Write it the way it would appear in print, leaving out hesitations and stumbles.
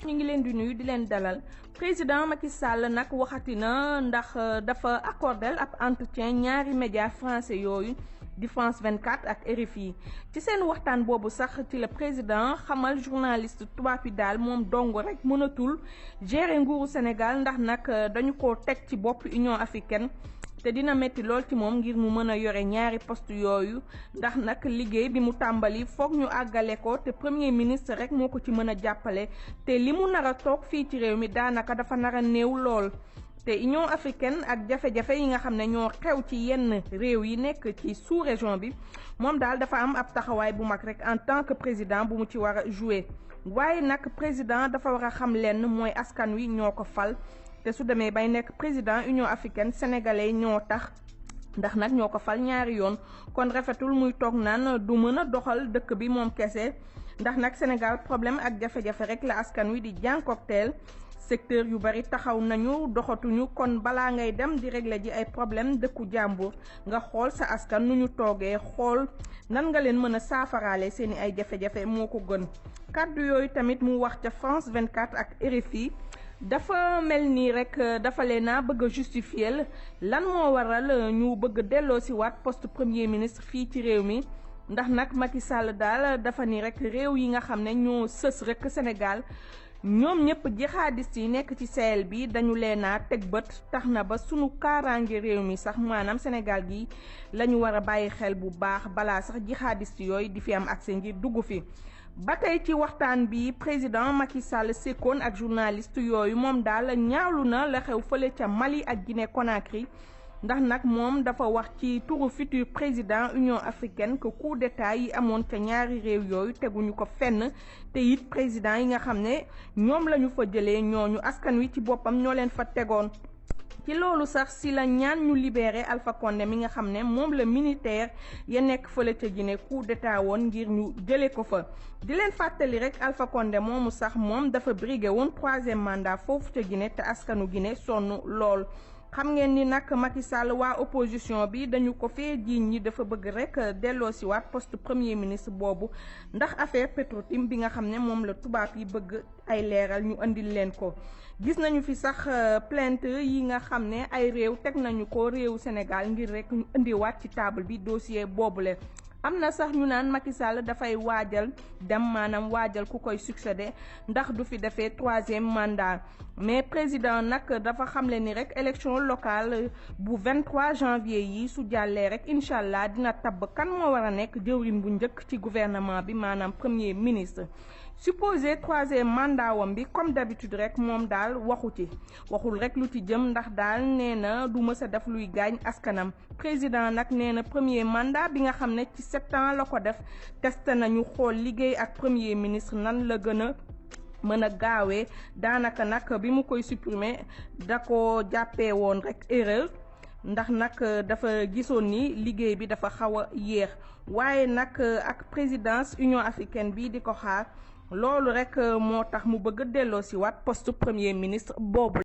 ñu ngi leen di nuyu di leen dalal président Macky Sall nag waxati na ndax dafa accordel ab entretien ñaari média français yooyu di France 24 ak RFI ci seen waxtaan boobu sax ci la président xamal journaliste tubaab yi daal moom dong rek mënatul gérer nguuru Sénégal ndax nag dañu ko teg ci bopp Union africaine te dina metti lool ci moom ngir mu mën a yore ñaari poste yooyu ndax nag liggéey bi mu tàmbali foog ñu àggale ko te premier ministre rek moo ko ci mën a jàppale te li mu nar a toog fii ci réew mi daanaka dafa nar a néew lool. te Union africaine ak jafe-jafe yi nga xam ne ñoo xew ci yenn réew yi nekk ci sous-région bi moom daal dafa am ab taxawaay bu mag rek en tant que président bu mu ci war a jouer waaye nag président dafa war a xam lenn mooy askan wi ñoo ko fal. te su demee bay nekk président Union africaine sénégalais ñoo tax ndax nag ñoo ko fal ñaari yoon kon rafetul muy toog naan du mën a doxal dëkk bi moom kese ndax nag Sénégal problème ak jafe-jafe rek la askan wi di jànkonteel secteur yu bari taxaw nañu doxatuñu kon balaa ngay dem di régler ji ay problème dëkku jàmbur nga xool sa askan nu ñu toogee xool nan nga leen mën a saafaraale seeni ay jafe-jafe moo ko gën kàddu yooyu tamit mu wax ca France 24 ak RFI dafa mel nii rek dafa leen a bëgg a justifier lan moo waral ñu bëgg delloo si waat poste premier ministre fii ci réew mi ndax nag Macky Sall daal dafa ni rek réew yi nga xam ne ñoo sës rek Sénégal ñoom ñëpp jihadiste yi nekk ci Sahel bi dañu leen a teg bët tax na ba sunu kaaraange réew mi sax maanaam Sénégal gi la ñu war a bàyyi xel bu baax balaa sax jihadiste yooyu di fi am accès ngir dugg fi. ba tey ci waxtaan bi président Macky Sall sekkoon ak journaliste yooyu moom daal ñaawlu na la xew fële ca Mali ak Guinée Conakry ndax nag moom dafa wax ci turu futur président Union africaine que coup d'état yi amoon ca ñaari réew yooyu teguñu ko fenn te it président yi nga xam ne ñoom la ñu fa jëlee ñooñu askan wi ci boppam ñoo leen fa tegoon. ci loolu sax si la ñaan ñu libéré Alpha Condé mi nga xam ne moom la militaire ya nekk fële ca Guinée coup d'état woon ngir ñu jëlee ko fa di leen fàttali rek Alpha Condé moomu sax moom dafa brigué woon 3e mandat foofu ca Guinée te askanu Guinée sonn lool. xam ngeen ni nag Macky Sall waa opposition bi dañu ko fee jiiñ ñi dafa bëgg rek delloo si waat poste premier ministre boobu ndax affaire Petro-Tim bi nga xam ne moom la tubaab yi bëgg ay leeral ñu andil leen ko. gis nañu fi sax plainte yi nga xam ne ay réew teg nañu ko réewu Sénégal ngir rek ñu indiwaat ci table bi dossier boobule. am na sax ñu naan Macky Sall dafay waajal dem maanaam waajal ku koy succéder ndax du fi defee 3e mandat mais président nag dafa xamle ni rek élection locale bu 23 janvier yi su jàllee rek incha allah dina tabb kan moo war a nekk jëwriñ bu njëkk ci gouvernement bi maanaam premier ministre. supposé 3e mandat wam bi comme d'habitude rek moom daal waxul rek lu ci jëm ndax daal nee na du mës a def luy gaañ askanam président nag nee na premier mandat bi nga xam ne ci 7 ans la ko def testé nañu xool liggéey ak premier ministre nan la gën a mën a gaawee daanaka nag bi mu koy supprimer da ko jàppee woon rek erreur ndax nag dafa gisoon ni liggéey bi dafa xaw a yéex waaye nag ak présidence Union africaine bi di ko xaar loolu rek moo tax mu bëgg delloo si waat poste premier ministre boobu.